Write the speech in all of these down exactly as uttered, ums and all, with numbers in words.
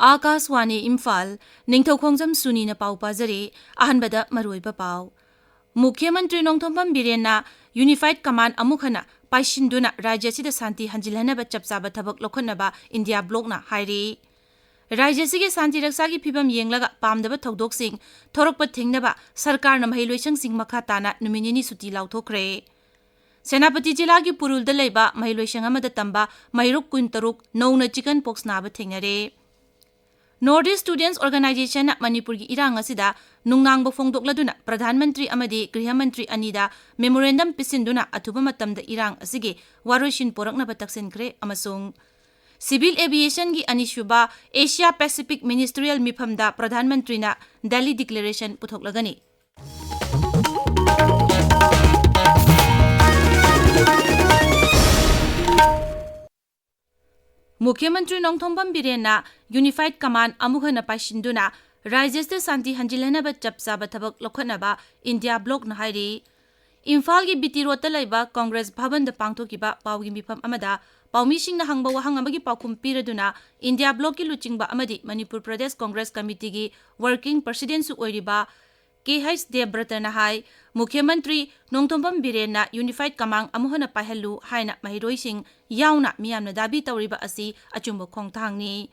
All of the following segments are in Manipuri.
ꯑꯥꯀꯥꯁꯋꯥꯅꯤ ꯏꯝꯐꯥꯜ, ꯅꯤꯡꯊꯧꯈꯣꯡꯖꯝ ꯁꯨꯅꯤꯅ ꯄꯥꯎ ꯄꯥꯖꯔꯤ꯫ ꯑꯍꯥꯟꯕꯗ ꯃꯔꯨꯑꯣꯏꯕ ꯄꯥꯎ꯫ ꯃꯨꯈ꯭ꯌ ꯃꯟꯇ꯭ꯔꯤ ꯅꯣꯡꯊꯣꯝꯕꯝ ꯕꯤꯔꯦꯟꯅ Unified Command ꯑꯃꯨꯛ ꯍꯟꯅ ꯄꯥꯏꯁꯤꯟꯗꯨꯅ ꯔꯥꯖ꯭ꯌ ꯑꯁꯤꯗ ꯁꯥꯟꯇꯤ ꯍꯟꯖꯤꯜꯍꯟꯅꯕ ꯆꯞ ꯆꯥꯕ ꯊꯕꯛ ꯂꯧꯈꯠꯅꯕ ꯏꯟꯗꯤꯌꯥ ꯕ꯭ꯂꯣꯛꯅ ꯍꯥꯏꯔꯤ꯫ ꯔꯥꯖ꯭ꯌ ꯑꯁꯤꯒꯤ ꯁꯥꯟꯇꯤ ꯔꯛꯁꯥꯒꯤ ꯐꯤꯕꯝ ꯌꯦꯡꯂꯒ ꯄꯥꯝꯗꯕ ꯊꯧꯗꯣꯛꯁꯤꯡ ꯊꯣꯔꯛꯄ ꯊꯤꯡꯅꯕ ꯁꯔꯀꯥꯔꯅ ꯃꯍꯩꯂꯣꯏꯁꯪꯁꯤꯡ ꯃꯈꯥ ꯇꯥꯅ ꯅꯨꯃꯤꯠ ꯅꯤꯅꯤ ꯁꯨꯇꯤ ꯂꯥꯎꯊꯣꯛꯈ꯭ꯔꯦ꯫ ꯁꯦꯅꯥꯄꯇꯤ ꯖꯤꯂꯥꯒꯤ ꯄꯨꯔꯨꯜꯗ ꯂꯩꯕ ꯃꯍꯩꯂꯣꯏꯁꯪ ꯑꯃꯗ ꯇꯝꯕ ꯃꯍꯩꯔꯣꯛ ꯀꯨꯟꯇꯔꯨꯛ ꯅꯧꯅ chicken pox ꯅꯥꯕ ꯊꯦꯡꯅꯔꯦ꯫ North East Students Organizationꯅ ꯃꯅꯤꯄꯨꯔꯒꯤ ꯏꯔꯥꯡ ꯑꯁꯤꯗ ꯅꯨꯡꯅꯥꯡꯕ ꯐꯣꯡꯗꯣꯛꯂꯗꯨꯅ ꯄ꯭ꯔꯙꯥꯟ ꯃꯟꯇ꯭ꯔꯤ ꯑꯃꯗꯤ ꯒ꯭ꯔꯤꯍ ꯃꯟꯇ꯭ꯔꯤ ꯑꯅꯤꯗ memorandum ꯄꯤꯁꯤꯟꯗꯨꯅ ꯑꯊꯨꯕ ꯃꯇꯝꯗ ꯏꯔꯥꯡ ꯑꯁꯤꯒꯤ ꯋꯥꯔꯣꯏꯁꯤꯟ ꯄꯣꯔꯛꯅꯕ ꯇꯛꯁꯤꯟꯈ꯭ꯔꯦ ꯑꯃꯁꯨꯡ Civil Aviationꯒꯤ ꯑꯅꯤꯁꯨꯕ Asia Pacific Ministerial ꯃꯤꯐꯝꯗ ꯄ꯭ꯔꯙꯥꯟ ꯃꯟꯇ꯭ꯔꯤꯅ Delhi Declaration ꯄꯨꯊꯣꯛꯂꯒꯅꯤ꯫ ꯃꯨꯈ꯭ꯌ ꯃꯟꯇ꯭ꯔꯤ ꯅꯣꯡꯊꯣꯝꯕꯝ ꯕꯤꯔꯦꯟꯅ Unified Command ꯑꯃꯨꯛ ꯍꯟꯅ ꯄꯥꯏꯁꯤꯟꯗꯨꯅ ꯔꯥꯖ꯭ꯌ ꯑꯁꯤꯗ ꯁꯥꯟꯇꯤ ꯍꯟꯖꯤꯜꯍꯟꯅꯕ ꯆꯞ ꯆꯥꯕ ꯊꯕꯛ ꯂꯧꯈꯠꯅꯕ ꯏꯟꯗꯤꯌꯥ ꯕ꯭ꯂꯣꯛꯅ ꯍꯥꯏꯔꯤ꯫ ꯏꯝꯐꯥꯜꯒꯤ ꯕꯤ ꯇꯤ ꯔꯣꯗꯇ ꯂꯩꯕ ꯀꯣꯡꯒ꯭ꯔꯦꯁ ꯚꯕꯟꯗ ꯄꯥꯡꯊꯣꯛꯈꯤꯕ ꯄꯥꯎꯒꯤ ꯃꯤꯐꯝ ꯑꯃꯗ ꯄꯥꯎꯃꯤꯁꯤꯡꯅ ꯍꯪꯕ ꯋꯥꯍꯪ ꯑꯃꯒꯤ ꯄꯥꯎꯈꯨꯝ ꯄꯤꯔꯗꯨꯅ ꯏꯟꯗꯤꯌꯥ ꯕ꯭ꯂꯣꯛꯀꯤ ꯂꯨꯆꯤꯡꯕ ꯑꯃꯗꯤ ꯃꯅꯤꯄꯨꯔ ꯄ꯭ꯔꯗꯦꯁ ꯀꯣꯡꯒ꯭ꯔꯦꯁ ꯀꯃꯤꯇꯤꯒꯤ working presidentꯁꯨ ꯑꯣꯏꯔꯤꯕ ꯀꯦ ꯍꯩꯆ ꯗꯦꯕ꯭ꯔꯇꯅ ꯍꯥꯏ, ꯃꯨꯈ꯭ꯌ ꯃꯟꯇ꯭ꯔꯤ ꯅꯣꯡꯊꯣꯝꯕꯝ ꯕꯤꯔꯦꯟꯅ Unified Command ꯑꯃꯨꯛ ꯍꯟꯅ ꯄꯥꯏꯍꯜꯂꯨ ꯍꯥꯏꯅ ꯃꯍꯩꯔꯣꯏꯁꯤꯡ ꯌꯥꯎꯅ ꯃꯤꯌꯥꯝꯅ ꯗꯥꯕꯤ ꯇꯧꯔꯤꯕ ꯑꯁꯤ ꯑꯆꯨꯝꯕ ꯈꯣꯡꯊꯥꯡꯅꯤ꯫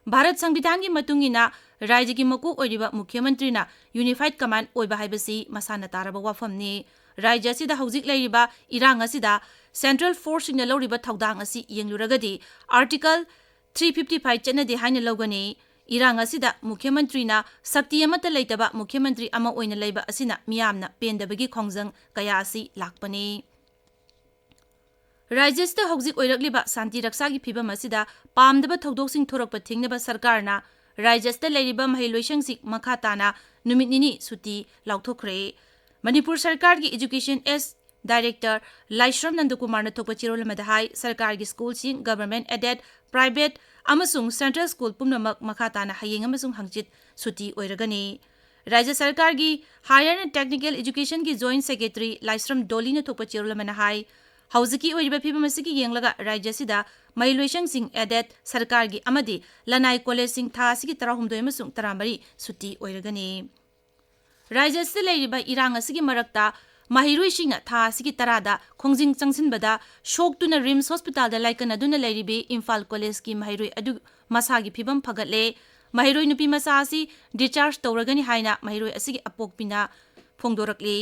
ꯚꯥꯔꯠ ꯁꯪꯕꯤꯙꯥꯟꯒꯤ ꯃꯇꯨꯡ ꯏꯟꯅ ꯔꯥꯖ꯭ꯌꯒꯤ ꯃꯀꯣꯛ ꯑꯣꯏꯔꯤꯕ ꯃꯨꯈ꯭ꯌ ꯃꯟꯇ꯭ꯔꯤꯅ Unified Command ꯑꯣꯏꯕ ꯍꯥꯏꯕꯁꯤ ꯃꯁꯥꯅ ꯇꯥꯔꯕ ꯋꯥꯐꯝꯅꯤ꯫ ꯔꯥꯖ꯭ꯌ ꯑꯁꯤꯗ ꯍꯧꯖꯤꯛ ꯂꯩꯔꯤꯕ ꯏꯔꯥꯡ ꯑꯁꯤꯗ central forceꯁꯤꯡꯅ ꯂꯧꯔꯤꯕ ꯊꯧꯗꯥꯡ ꯑꯁꯤ ꯌꯦꯡꯂꯨꯔꯒꯗꯤ Article three fifty five ꯆꯠꯅꯗꯦ ꯍꯥꯏꯅ ꯂꯧꯒꯅꯤ꯫ ꯏꯔꯥꯡ ꯑꯁꯤꯗ ꯃꯨꯈ꯭ꯌ ꯃꯟꯇ꯭ꯔꯤꯅ ꯁꯛꯇꯤ ꯑꯃꯠꯇ ꯂꯩꯇꯕ ꯃꯨꯈ꯭ꯌ ꯃꯟꯇ꯭ꯔꯤ ꯑꯃ ꯑꯣꯏꯅ ꯂꯩꯕ ꯑꯁꯤꯅ ꯃꯤꯌꯥꯝꯅ ꯄꯦꯟꯗꯕꯒꯤ ꯈꯣꯡꯖꯪ ꯀꯌꯥ ꯑꯁꯤ ꯂꯥꯛꯄꯅꯤ꯫ ꯔꯥꯖ꯭ꯌ ꯑꯁꯤꯗ ꯍꯧꯖꯤꯛ ꯑꯣꯏꯔꯛꯂꯤꯕ ꯁꯥꯟꯇꯤ ꯔꯛꯁꯥꯒꯤ ꯐꯤꯕꯝ ꯑꯁꯤꯗ ꯄꯥꯝꯗꯕ ꯊꯧꯗꯣꯛꯁꯤꯡ ꯊꯣꯔꯛꯄ ꯊꯤꯡꯅꯕ ꯁꯔꯀꯥꯔꯅ ꯔꯥꯖ꯭ꯌ ꯑꯁꯤꯗ ꯂꯩꯔꯤꯕ ꯃꯍꯩꯂꯣꯏꯁꯪꯁꯤꯡ ꯃꯈꯥ ꯇꯥꯅ ꯅꯨꯃꯤꯠ ꯅꯤꯅꯤ ꯁꯨꯇꯤ ꯂꯥꯎꯊꯣꯛꯈ꯭ꯔꯦ꯫ ꯃꯅꯤꯄꯨꯔ ꯁꯔꯀꯥꯔꯒꯤ Education S Director ꯂꯥꯏꯁ꯭ꯔꯝ ꯅꯟꯗꯀꯨꯃꯥꯔꯅ ꯊꯣꯛꯄ ꯆꯦꯔꯣꯜ ꯑꯃꯗ ꯍꯥꯏ, ꯁꯔꯀꯥꯔꯒꯤ ꯁ꯭ꯀꯨꯜꯁꯤꯡ, government aided, private ꯑꯃꯁꯨꯡ central ꯁ꯭ꯀꯨꯜ ꯄꯨꯝꯅꯃꯛ ꯃꯈꯥ ꯇꯥꯅ ꯍꯌꯦꯡ ꯑꯃꯁꯨꯡ ꯍꯪꯆꯤꯠ ꯁꯨꯇꯤ ꯑꯣꯏꯔꯒꯅꯤ꯫ ꯔꯥꯖ꯭ꯌ ꯁꯔꯀꯥꯔꯒꯤ Higher and Technical Educationꯒꯤ Joint Secretary ꯂꯥꯏꯁ꯭ꯔꯝ ꯗꯣꯂꯤꯅ ꯊꯣꯛꯄ ꯆꯦꯔꯣꯜ ꯑꯃꯅ ꯍꯥꯏ, ꯍꯧꯖꯤꯛꯀꯤ ꯑꯣꯏꯔꯤꯕ ꯐꯤꯕꯝ ꯑꯁꯤꯒꯤ ꯌꯦꯡꯂꯒ ꯔꯥꯖ꯭ꯌ ꯑꯁꯤꯗ ꯃꯍꯩꯂꯣꯏꯁꯪꯁꯤꯡ aided, ꯁꯔꯀꯥꯔꯒꯤ ꯑꯃꯗꯤ ꯂꯅꯥꯏ ꯀꯣꯂꯦꯖꯁꯤꯡ ꯊꯥ ꯑꯁꯤꯒꯤ ꯇꯔꯥꯍꯨꯝꯗꯣꯏ ꯑꯃꯁꯨꯡ ꯇꯔꯥꯃꯔꯤ ꯁꯨꯇꯤ ꯑꯣꯏꯔꯒꯅꯤ꯫ ꯔꯥꯖ꯭ꯌ ꯑꯁꯤꯗ ꯂꯩꯔꯤꯕ ꯏꯔꯥꯡ ꯑꯁꯤꯒꯤ ꯃꯔꯛꯇ ꯃꯍꯩꯔꯣꯏꯁꯤꯡꯅ ꯊꯥ ꯑꯁꯤꯒꯤ ꯇꯔꯥꯗ ꯈꯣꯡꯖꯪ ꯆꯪꯁꯤꯟꯕꯗ ꯁꯣꯛꯇꯨꯅ ꯔꯤꯝꯁ ꯍꯣꯁꯄꯤꯇꯥꯜꯗ ꯂꯥꯏꯀꯠꯅꯗꯨꯅ ꯂꯩꯔꯤꯕꯤ ꯏꯝꯐꯥꯜ ꯀꯣꯂꯦꯖꯀꯤ ꯃꯍꯩꯔꯣꯏ ꯑꯗꯨ ꯃꯁꯥꯒꯤ ꯐꯤꯕꯝ ꯐꯒꯠꯂꯦ꯫ ꯃꯍꯩꯔꯣꯏ ꯅꯨꯄꯤ ꯃꯆꯥ ꯑꯁꯤ discharge ꯇꯧꯔꯒꯅꯤ ꯍꯥꯏꯅ ꯃꯍꯩꯔꯣꯏ ꯑꯁꯤꯒꯤ ꯑꯄꯣꯛꯄꯤꯅ ꯐꯣꯡꯗꯣꯔꯛꯂꯤ꯫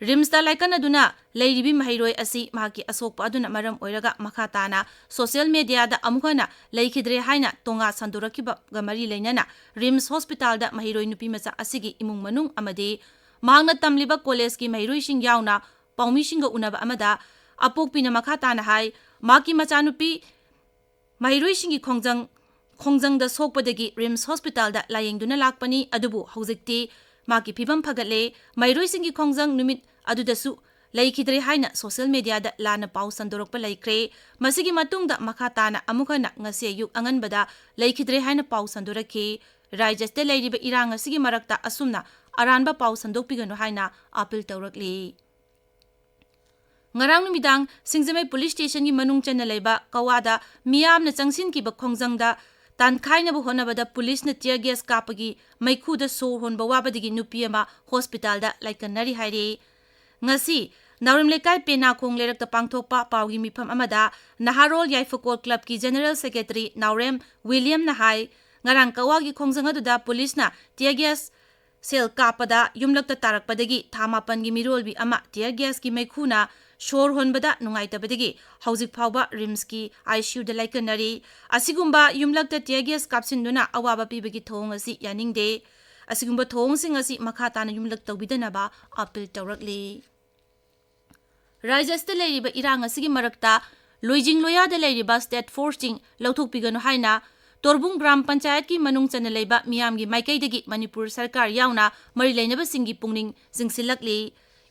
ꯔꯤꯝꯁꯇ ꯂꯥꯏꯀꯠꯅꯗꯨꯅ ꯂꯩꯔꯤꯕꯤ ꯃꯍꯩꯔꯣꯏ ꯑꯁꯤ ꯃꯍꯥꯛꯀꯤ ꯑꯁꯣꯛꯄ ꯑꯗꯨꯅ ꯃꯔꯝ ꯑꯣꯏꯔꯒ ꯃꯈꯥ ꯇꯥꯅ social mediaꯗ ꯑꯃꯨꯛ ꯍꯟꯅ ꯂꯩꯈꯤꯗ꯭ꯔꯦ ꯍꯥꯏꯅ ꯇꯣꯉꯥ ꯁꯟꯗꯣꯔꯛꯈꯤꯕꯒ ꯃꯔꯤ ꯂꯩꯅꯅ ꯔꯤꯝꯁ ꯍꯣꯁꯄꯤꯇꯥꯜꯗ ꯃꯍꯩꯔꯣꯏ ꯅꯨꯄꯤ ꯃꯆꯥ ꯑꯁꯤꯒꯤ ꯏꯃꯨꯡ ꯃꯅꯨꯡ ꯑꯃꯗꯤ ꯃꯍꯥꯛꯅ ꯇꯝꯂꯤꯕ ꯀꯣꯂꯦꯖꯀꯤ ꯃꯍꯩꯔꯣꯏꯁꯤꯡ ꯌꯥꯎꯅ ꯄꯥꯎꯃꯤꯁꯤꯡꯒ ꯎꯅꯕ ꯑꯃꯗ ꯑꯄꯣꯛꯄꯤꯅ ꯃꯈꯥ ꯇꯥꯅ ꯍꯥꯏ, ꯃꯍꯥꯛꯀꯤ ꯃꯆꯥꯅꯨꯄꯤ ꯃꯍꯩꯔꯣꯏꯁꯤꯡꯒꯤ ꯈꯣꯡꯖꯪ, ꯈꯣꯡꯖꯪꯗ ꯁꯣꯛꯄꯗꯒꯤ ꯔꯤꯝꯁ ꯍꯣꯁꯄꯤꯇꯥꯜꯗ ꯂꯥꯌꯦꯡꯗꯨꯅ ꯂꯥꯛꯄꯅꯤ, ꯑꯗꯨꯕꯨ ꯍꯧꯖꯤꯛꯇꯤ ꯃꯍꯥꯛꯀꯤ ꯐꯤꯕꯝ ꯐꯒꯠꯂꯦ꯫ ꯃꯍꯩꯔꯣꯏꯁꯤꯡꯒꯤ ꯈꯣꯡꯖꯪ ꯅꯨꯃꯤꯠ ꯑꯗꯨꯗꯁꯨ ꯂꯩꯈꯤꯗ꯭ꯔꯦ ꯍꯥꯏꯅ social mediaꯗ ꯂꯥꯟꯅ ꯄꯥꯎ ꯁꯟꯗꯣꯔꯛꯄ ꯂꯩꯈ꯭ꯔꯦ꯫ ꯃꯁꯤꯒꯤ ꯃꯇꯨꯡꯗ ꯃꯈꯥ ꯇꯥꯅ ꯑꯃꯨꯛ ꯍꯟꯅ ꯉꯁꯤ ꯑꯌꯨꯛ ꯑꯉꯟꯕꯗ ꯂꯩꯈꯤꯗ꯭ꯔꯦ ꯍꯥꯏꯅ ꯄꯥꯎ ꯁꯟꯗꯣꯔꯛꯈꯤ꯫ ꯔꯥꯖ꯭ꯌ ꯑꯁꯤꯗ ꯂꯩꯔꯤꯕ ꯏꯔꯥꯡ ꯑꯁꯤꯒꯤ ꯃꯔꯛꯇ ꯑꯁꯨꯝꯅ ꯑꯔꯥꯟꯕ ꯄꯥꯎ ꯁꯟꯗꯣꯛꯄꯤꯒꯅꯨ ꯍꯥꯏꯅ appeal ꯇꯧꯔꯛꯂꯤ꯫ ꯉꯔꯥꯡ ꯅꯨꯃꯤꯗꯥꯡ ꯁꯤꯡꯖꯃꯩ ꯄꯨꯂꯤꯁ ꯁ꯭ꯇꯦꯁꯟꯒꯤ ꯃꯅꯨꯡ ꯆꯟꯅ ꯂꯩꯕ ꯀꯋꯥꯗ ꯃꯤꯌꯥꯝꯅ ꯆꯪꯁꯤꯟꯈꯤꯕ ꯈꯣꯡꯖꯪꯗ ꯇꯥꯟꯈꯥꯏꯅꯕ ꯍꯣꯠꯅꯕꯗ ꯄꯨꯂꯤꯁꯅ tear gas ꯀꯥꯞꯄꯒꯤ ꯃꯩꯈꯨꯗ ꯁꯣꯔ ꯍꯣꯟꯕ ꯋꯥꯕꯗꯒꯤ ꯅꯨꯄꯤ ꯑꯃ ꯍꯣꯁꯄꯤꯇꯥꯜꯗ ꯂꯥꯏꯀꯠꯅꯔꯤ ꯍꯥꯏꯔꯤ꯫ ꯉꯁꯤ ꯅꯥꯎꯔꯦꯝ ꯂꯩꯀꯥꯏ ꯄꯦꯅꯥꯈꯣꯡ ꯂꯩꯔꯛꯇ ꯄꯥꯡꯊꯣꯛꯄ ꯄꯥꯎꯒꯤ ꯃꯤꯐꯝ ꯑꯃꯗ ꯅꯍꯥꯔꯣꯜ ꯌꯥꯏꯐꯀꯣꯜ clubꯀꯤ general secretary ꯅꯥꯎꯔꯦꯝ ꯋꯤꯂꯤꯌꯝꯅ ꯍꯥꯏ, ꯉꯔꯥꯡ ꯀꯋꯥꯒꯤ ꯈꯣꯡꯖꯪ ꯑꯗꯨꯗ ꯄꯨꯂꯤꯁꯅ tear gas shell ꯀꯥꯞꯄꯗ ꯌꯨꯝꯂꯛꯇ ꯇꯥꯔꯛꯄꯗꯒꯤ ꯊꯥ ꯃꯥꯄꯟꯒꯤ ꯃꯤꯔꯣꯜꯕꯤ ꯑꯃ tear gasꯀꯤ ꯃꯩꯈꯨꯅ ꯁꯣꯔ ꯍꯣꯟꯕꯗ ꯅꯨꯡꯉꯥꯏꯇꯕꯗꯒꯤ ꯍꯧꯖꯤꯛ ꯐꯥꯎꯕ ꯔꯤꯝꯁꯀꯤ ICUꯗ ꯂꯥꯏꯀꯠꯅꯔꯤ꯫ ꯑꯁꯤꯒꯨꯝꯕ ꯌꯨꯝꯂꯛꯇ tear gas ꯀꯥꯞꯁꯤꯟꯗꯨꯅ ꯑꯋꯥꯕ ꯄꯤꯕꯒꯤ ꯊꯧꯑꯣꯡ ꯑꯁꯤ ꯌꯥꯅꯤꯡꯗꯦ꯫ ꯑꯁꯤꯒꯨꯝꯕ ꯊꯧꯑꯣꯡꯁꯤꯡ ꯑꯁꯤ ꯃꯈꯥ ꯇꯥꯅ ꯌꯨꯝꯂꯛ ꯇꯧꯕꯤꯗꯅꯕ appeal ꯇꯧꯔꯛꯂꯤ꯫ ꯔꯥꯖ꯭ꯌ ꯑꯁꯤꯗ ꯂꯩꯔꯤꯕ ꯏꯔꯥꯡ ꯑꯁꯤꯒꯤ ꯃꯔꯛꯇ ꯂꯣꯏꯖꯤꯡ ꯂꯣꯌꯥꯗ ꯂꯩꯔꯤꯕ state forceꯁꯤꯡ ꯂꯧꯊꯣꯛꯄꯤꯒꯅꯨ ꯍꯥꯏꯅ ꯇꯣꯔꯕꯨꯡ ꯒ꯭ꯔꯥꯝ ꯄꯟꯆꯥꯌꯠꯀꯤ ꯃꯅꯨꯡ ꯆꯟꯅ ꯂꯩꯕ ꯃꯤꯌꯥꯝꯒꯤ ꯃꯥꯏꯀꯩꯗꯒꯤ ꯃꯅꯤꯄꯨꯔ ꯁꯔꯀꯥꯔ ꯌꯥꯎꯅ ꯃꯔꯤ ꯂꯩꯅꯕꯁꯤꯡꯒꯤ ꯄꯨꯛꯅꯤꯡ ꯆꯤꯡꯁꯤꯜꯂꯛꯂꯤ꯫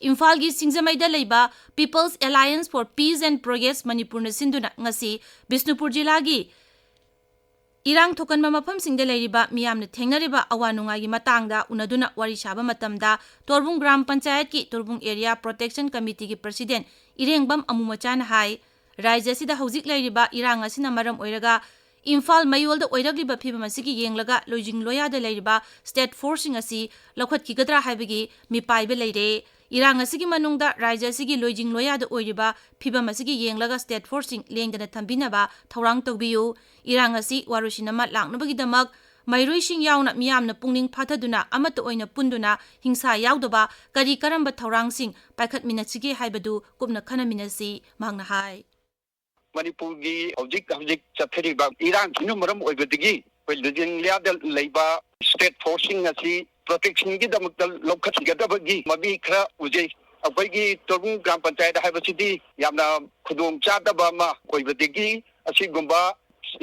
ꯏꯝꯐꯥꯜꯒꯤ ꯁꯤꯡꯖꯃꯩꯗ ꯂꯩꯕ People's Alliance for Peace and Progress ꯃꯅꯤꯄꯨꯔꯅ ꯁꯤꯟꯗꯨꯅ ꯉꯁꯤ ꯕꯤꯁꯅꯨꯄꯨꯔ ꯖꯤꯂꯥꯒꯤ ꯏꯔꯥꯡ ꯊꯣꯛꯀꯟꯕ ꯃꯐꯝꯁꯤꯡꯗ ꯂꯩꯔꯤꯕ ꯃꯤꯌꯥꯝꯅ ꯊꯦꯡꯅꯔꯤꯕ ꯑꯋꯥ ꯅꯨꯡꯉꯥꯏꯒꯤ ꯃꯇꯥꯡꯗ ꯎꯅꯗꯨꯅ ꯋꯥꯔꯤ ꯁꯥꯕ ꯃꯇꯝꯗ ꯇꯣꯔꯕꯨꯡ ꯒ꯭ꯔꯥꯝ ꯄꯟꯆꯥꯌꯠꯀꯤ ꯇꯣꯔꯕꯨꯡ ꯑꯦꯔꯤꯌꯥ ꯄ꯭ꯔꯣꯇꯦꯛꯁꯟ ꯀꯃꯤꯇꯤꯒꯤ ꯄ꯭ꯔꯁꯤꯗꯦꯟ ꯏꯔꯦꯡꯕꯝ ꯑꯃꯨꯃꯆꯥꯅ ꯍꯥꯏ, ꯔꯥꯖ꯭ꯌ ꯑꯁꯤꯗ ꯍꯧꯖꯤꯛ ꯂꯩꯔꯤꯕ ꯏꯔꯥꯡ ꯑꯁꯤꯅ ꯃꯔꯝ ꯑꯣꯏꯔꯒ ꯏꯝꯐꯥꯜ ꯃꯌꯣꯜꯗ ꯑꯣꯏꯔꯛꯂꯤꯕ ꯐꯤꯕꯝ ꯑꯁꯤꯒꯤ ꯌꯦꯡꯂꯒ ꯂꯣꯏꯖꯤꯡ ꯂꯣꯌꯥꯗ ꯂꯩꯔꯤꯕ ꯁ꯭ꯇꯦꯠ ꯐꯣꯔꯁꯁꯤꯡ ꯑꯁꯤ ꯂꯧꯈꯠꯈꯤꯒꯗ꯭ꯔꯥ ꯍꯥꯏꯕꯒꯤ ꯃꯤꯄꯥꯏꯕ ꯂꯩꯔꯦ꯫ ꯏꯔꯥꯡ ꯑꯁꯤꯒꯤ ꯃꯅꯨꯡꯗ ꯔꯥꯖ꯭ꯌ ꯑꯁꯤꯒꯤ ꯂꯣꯏꯖꯤꯡ ꯂꯣꯌꯥꯗ ꯑꯣꯏꯔꯤꯕ ꯐꯤꯕꯝ ꯑꯁꯤꯒꯤ ꯌꯦꯡꯂꯒ ꯁ꯭ꯇꯦꯠ ꯐꯣꯔꯁꯁꯤꯡ ꯂꯦꯡꯗꯅ ꯊꯝꯕꯤꯅꯕ ꯊꯧꯔꯥꯡ ꯇꯧꯕꯤꯌꯨ꯫ ꯏꯔꯥꯡ ꯑꯁꯤ ꯋꯥꯔꯣꯏꯁꯤꯟ ꯑꯃ ꯂꯥꯛꯅꯕꯒꯤꯗꯃꯛ ꯃꯍꯩꯔꯣꯏꯁꯤꯡ ꯌꯥꯎꯅ ꯃꯤꯌꯥꯝꯅ ꯄꯨꯛꯅꯤꯡ ꯐꯥꯊꯗꯨꯅ ꯑꯃꯠꯇ ꯑꯣꯏꯅ ꯄꯨꯟꯗꯨꯅ ꯍꯤꯡꯁꯥ ꯌꯥꯎꯗꯕ ꯀꯔꯤ ꯀꯔꯝꯕ ꯊꯧꯔꯥꯡꯁꯤꯡ ꯄꯥꯏꯈꯠꯃꯤꯟꯅꯁꯤꯒꯦ ꯍꯥꯏꯕꯗꯨ ꯀꯨꯞꯅ ꯈꯟꯅꯃꯤꯟꯅꯁꯤ, ꯃꯍꯥꯛꯅ ꯍꯥꯏ꯫ ꯃꯅꯤꯄꯨꯔꯒꯤ ꯍꯧꯖꯤꯛ ꯍꯧꯖꯤꯛ ꯆꯠꯊꯔꯤꯕ ꯏꯔꯥꯡꯁꯤꯅ ꯃꯔꯝ ꯑꯣꯏꯕꯗꯒꯤ ꯑꯩꯈꯣꯏ ꯂꯣꯏꯖꯤꯡ ꯂꯣꯌꯥꯗ ꯂꯩꯕ ꯁ꯭ꯇꯦꯠ ꯐꯣꯔꯁꯁꯤꯡ ꯑꯁꯤ ꯄ꯭ꯔꯣꯇꯦꯛꯁꯟꯒꯤꯗꯃꯛꯇ ꯂꯧꯈꯠꯈꯤꯒꯗꯕꯒꯤ ꯃꯃꯤ ꯈꯔ ꯎꯖꯩ꯫ ꯑꯩꯈꯣꯏꯒꯤ ꯇꯣꯔꯕꯨꯡ ꯒ꯭ꯔꯥꯝ ꯄꯟꯆꯥꯌꯠ ꯍꯥꯏꯕꯁꯤꯗꯤ ꯌꯥꯝꯅ ꯈꯨꯗꯣꯡ ꯆꯥꯗꯕ ꯑꯃ ꯑꯣꯏꯕꯗꯒꯤ ꯑꯁꯤꯒꯨꯝꯕ